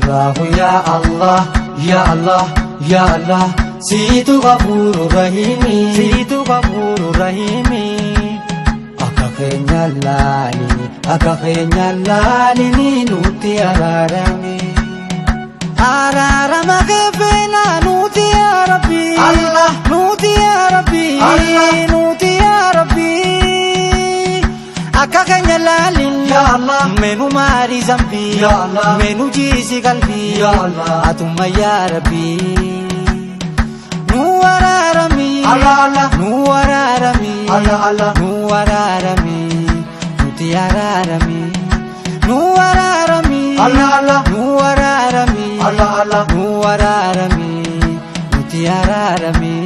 Allahu ya Allah, ya Allah, ya Allah, siitu ghafuuru rahiimi, siitu ghafuuru rahiimi. Akka keenya laalini, akka keenya laalini, nutti araarami. Araarama kee feena nuti yaa Rabbi. Allah. Nuti yaa Rabbi. Allah. Nuti yaa Rabbi. Akka keenya laalin. Ya Allah. Menu maari zambi. Ya Allah. Menu jiisi qalbii. Ya Allah. Atuma yaa Rabbi. Nu araarami. Allah, Allah. Nu araarami. Allah, Allah. Nu araarami. Nuti araarami. Nu araarami. Allah, Allah. Nu araarami. Allah, Allah. Nu araarami. Nuti araarami.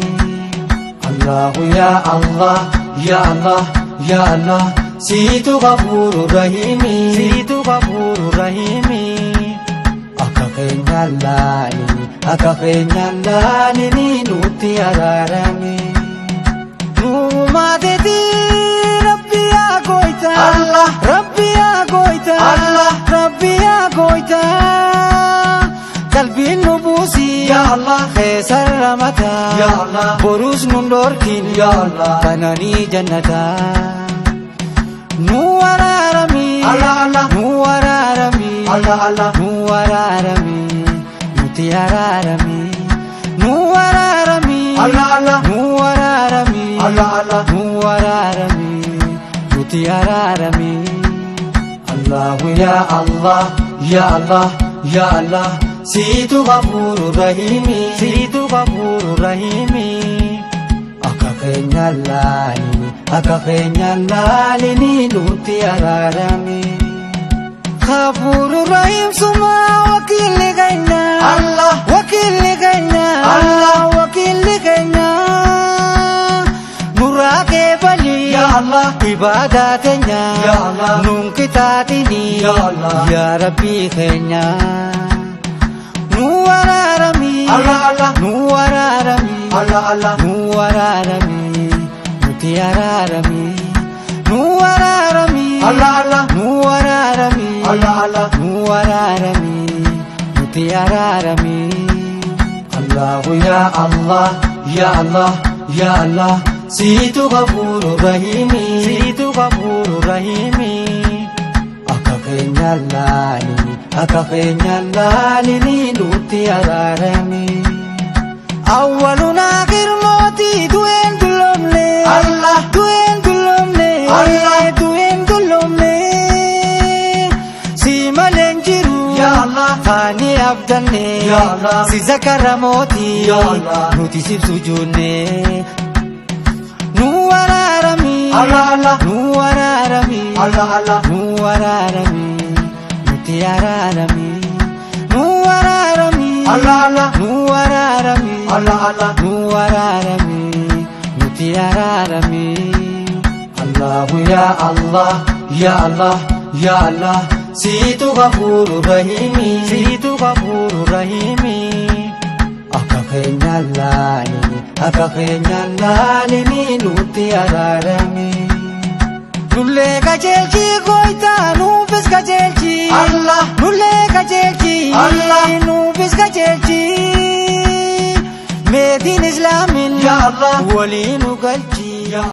Allahu ya Allah, ya Allah, ya Allah, siitu ghafuuru rahiimi, Siitu ghafuuru rahiimi. Akka keenya laalini, akka keenya laalini, nutti araarami. Nuumaateti Rabbi yaa gooyta. Allah. Rabbi yaa gooyta. Allah. Rabbi yaa gooyta. Qalbiin nu buusi. Ya Allah. Keessa ramata. Ya Allah. Boruus nun dhorkin. Ya Allah. Kananii jannata. Nu araarami. Allah, Allah. Nu araarami. Allah, Allah. Nu araarami. Nuti araarami. Nu araarami. Allah, Allah. Nu araarami. Allah, Allah. Nu araarami. Nuti araarami. Allahu ya Allah, ya Allah, ya Allah, siitu ghafuuru rahiimi, Siitu ghafuuru rahiimi. Akka keenya laalini, akka keenya laalini, nutti araarami. Ghafuuru rahiim suma wakiilli keenya. Allah. Wakiilli keenya. Allah. Wakiilli keenya. Nurraa keefali. Ya Allah. Ibaadaa teenya. Ya Allah. Nun qixaaxini. Ya Allah. Yaa Rabbii keenya. Nu araarami. Allah, Allah. Nu araarami. Allah, Allah. Nu araarami. Nuti araarami. Nu araarami. Allah, Allah. Nu araarami. Allah, Allah. Nu araarami. Nuti araarami. Allahu ya Allah, ya Allah, ya Allah, siitu ghafuuru rahiimi, Siitu ghafuuru rahiimi. Akka keenya laalini, akka keenya laalini, nutti araarami. Awwalun aakhir mootii du'een dulloomne. Allah. Du'een dulloomne. Allah. Du'een dulloomne. Si malee hin jiru. Ya Allah. Faani abdanne. Ya Allah. Si zakara mootii. Ya Allah. Nuti siif sujuudne. Nu araarami. Allah, Allah. Nu araarami. Allah, Allah. Nu araarami. Nuti araarami. Nu araarami. Allah, Allah. Nu araarami. Allah, Allah. Nu araarami. Nuti araarami. Allahu ya Allah, ya Allah, ya Allah, siitu ghafuuru rahiimi, Siitu ghafuuru rahiimi. Akka keenya laalini, akka keenya laalini, nutti araarami. Nullee qajeelchi gooytaa nuufis qajeelchi. Allah. Nullee qajeelchi. Allah. Nuufis qajeelchi. Meetiin islaamin. Ya Allah. Walii nu galchi. Ya